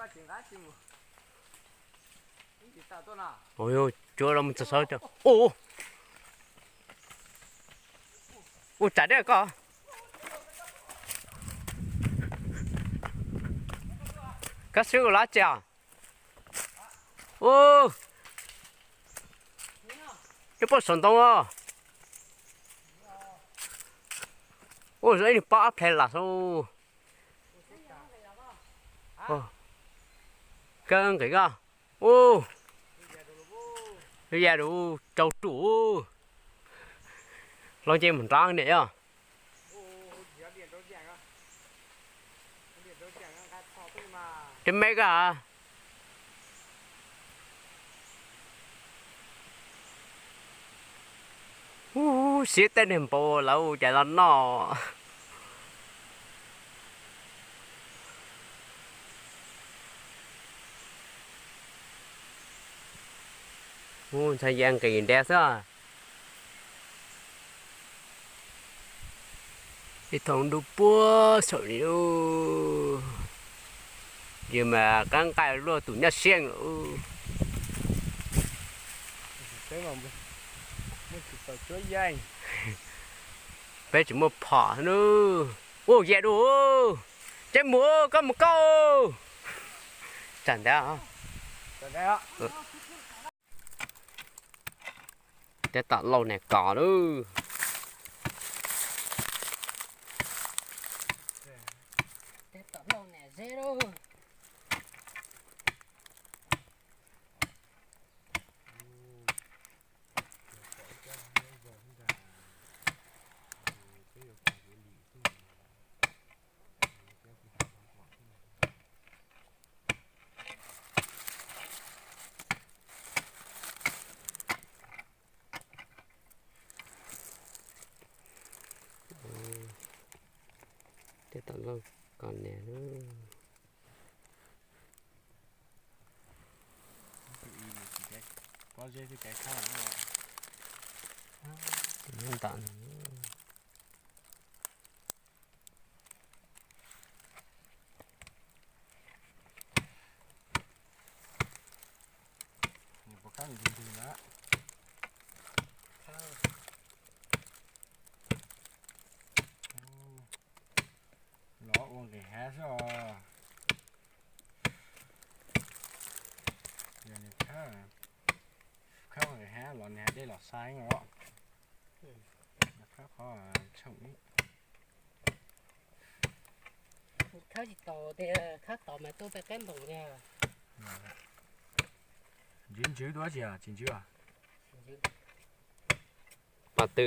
Ua, cuab los mus txog sawv. Ua, ua tsam deb koj. Koj swb ua lab tsi os? Ua, cov poj saum ntoo os. Ua, ib nws pob ob phev lam xwb. Koj nqis koj. Ua, ya rau rau ruj. Hlob nce mus nrad niam yog. Tib me koj. Ub, siab tej neeg npaum lawv ua cas los noj. Ub, ntxhais ya nqis ntev xwb. Ib thooj dub puag saum li ub. Yus mas qab nqaij luaj tus nyob siab. Peb tsis muaj phom xwb nub. Ua ya du. Ceb mus, koj mus koj. Tsam ntawd. Tej tom lauj niam kos lub. Tej tom lauj niam zeb lub. Tej tom lauj kos niam. Ntawm. Los ua nqis hav xwb os. Yog nws khab, khab ua nqis hav los nws hav dej los xa os. Khab qhov tshooj ib. Khab tsis tau tias khab tau mas tuaj peb qeb npoos tiag. Ntswv ntswv dua tsis tsis ntswv. Pas tw.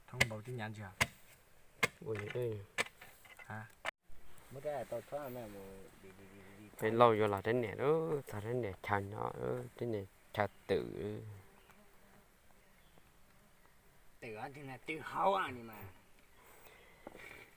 Thoob npau tib nyav ntsia. Peb lauj yuav los teb niam lub, txog teb niam chaw nyob, teb niam chaw twm.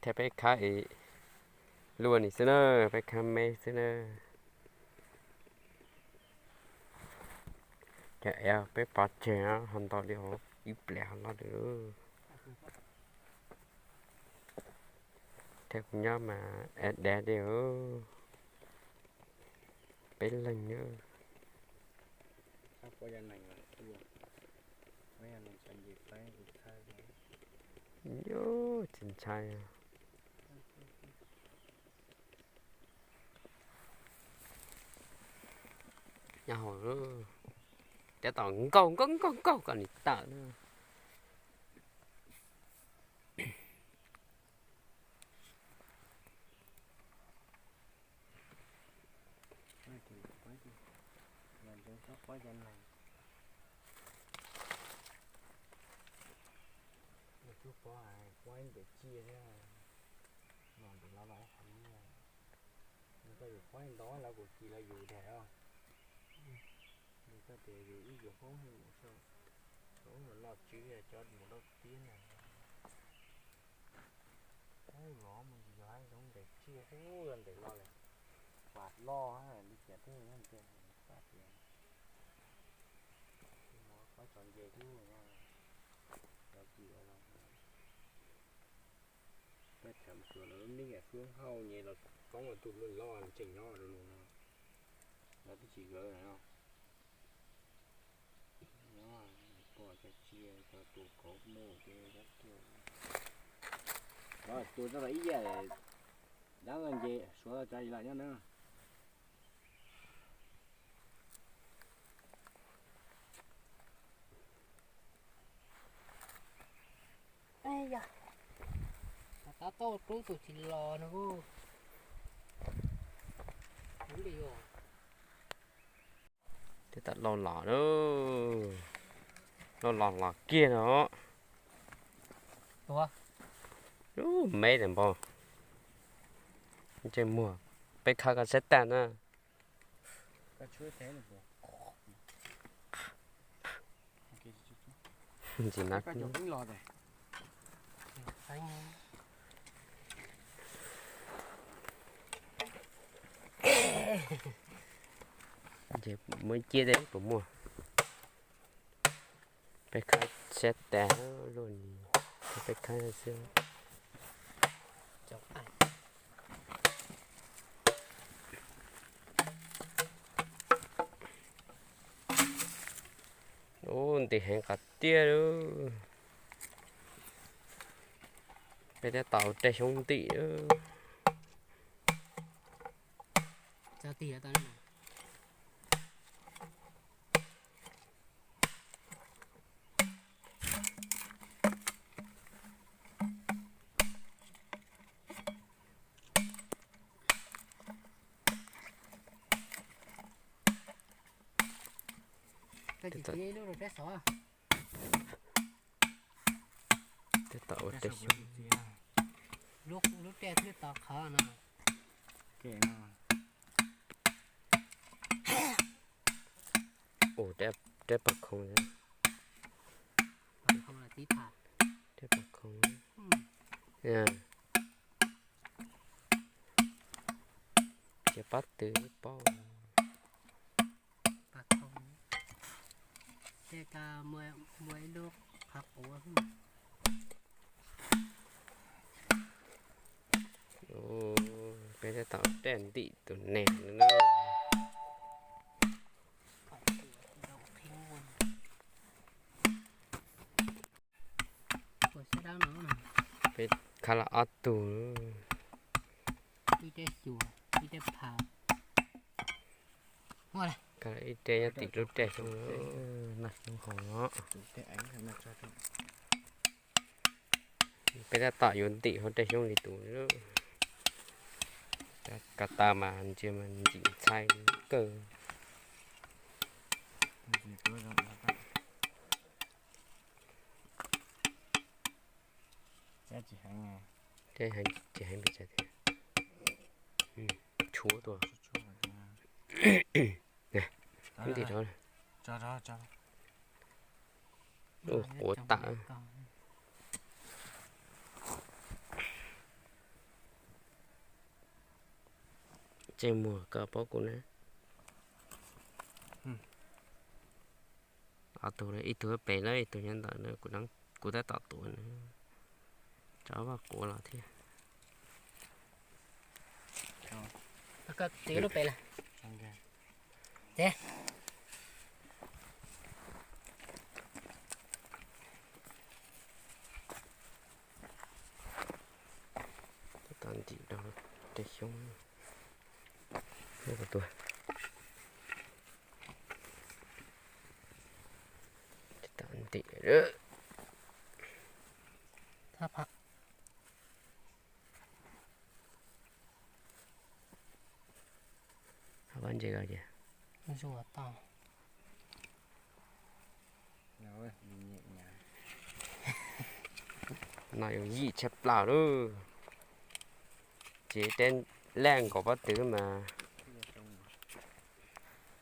Thiab peb khawb luaj ni xwb na, peb khawb me xwb na. Cov ev peb pov tseg ho ntau li, ib pliag ho loj li. Thiab kuv nyob mas ev dev li. Peb leeg nyob. Yuav tsis ntshai. Nyob hauv cov tom nkaug nkaug nkaug nkaug kom nim tawm na. Tus pov hais pov ib npem ciaj thiab, no ntim los los qhov no, nws koj yus pov ntau lawv kuv kis lawv yus dag os. Nws koj tias yus ib yus hoob hwj mus xwb, hoob mus noj tswv cov mus lauj tiab na. Hoob los mus yus yog Zoov ntes tsiaj ub, ntes los lawm, pas loj li cas thiab, ntes pab tias mov qab tso nce xwb no, cov kws los, peb tham tsuas los lub neb yam hlub hauj nyi los poob los tus loj tseem nyob rau no, los twb tsis gawv no. Nyob pom cov tsiaj cov tus kauv muj ces cov tsiaj, tua txog los ib yam dab los nce suav cov lam nyob na. Tab tom rub tus tsis los no. Tej tam lauj los, lauj los los kiag no. Lub me tam npaum, ntsej muag, peb khawb koj sab tag na. Ntsis na. Ces muab ciaj tej puas muaj. Peb khawb sab tas luaj ni, peb khawb xwb. Ub, ntim heev qhov tiag lauj. Peb tab tom ua reg xyoob ntim. Tab tom ua reg xyoob. Lub reg twb tau qhov no. Ua rab pas khoom, rab pas khoom. Ces pab twv paub. Tej muaj ib lub qhov quav. Peb tab tom reg ntim tus neeg no na. Peb khawb los ob tug. Ib rab nyob tim lub reg xyoob. Peb tab tom yuav ntim hauv reg xyoob li tus. Ko taw mas ntsia mas ntsim ntxhais kawg. Tsis heev pes tsawg thiab. Tshuav tuaj. Ntim rau. Ua quav tawm. Ntsej muag koj paub kuv na. Ob tug, ib tug pem lawm, ib tug nyob ntawm na, kuv tab tom tuav na. Tso vaj quav los thiab. Tab tom ntim rau tej xyoob. Ua tus tab tom ntim. Hab ntses ko ces no yus yim tshaj plaws lauj. Ces tej laj nkaus pob tw mas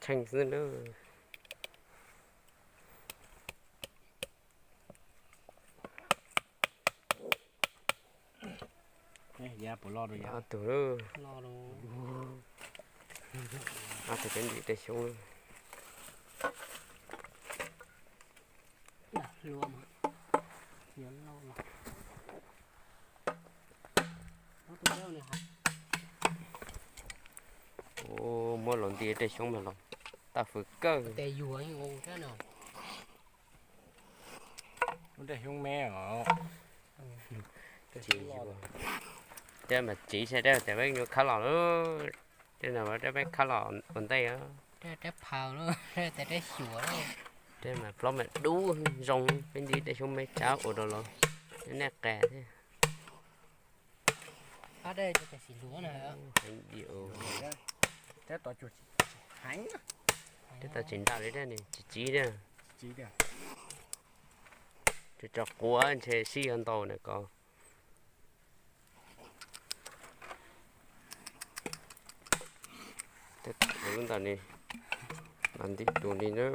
tsheej xwb lauj. Ya Puas loj rau yog? Ob tug lawm. Ob tug peb ntim tej xyoob. Ua, muab los ntim tej xyoob mas los tau fwm kawg. Lub tej xyoob me os. Tej mas tsiv saib dab tsi peb yuav khab los lawm. Tej no dab peb khab los ua ntej os. Tej mas plaub mas dub zoo, peb ntim tej xyoob me tsawb ua rau los nej qas thiab. Tej tau tsis nram li dab ni tsis tsiv thiab. Tso quav ntshe sib yuav ntau na ko. Tej lub ntawm ni mas ntim tus li na.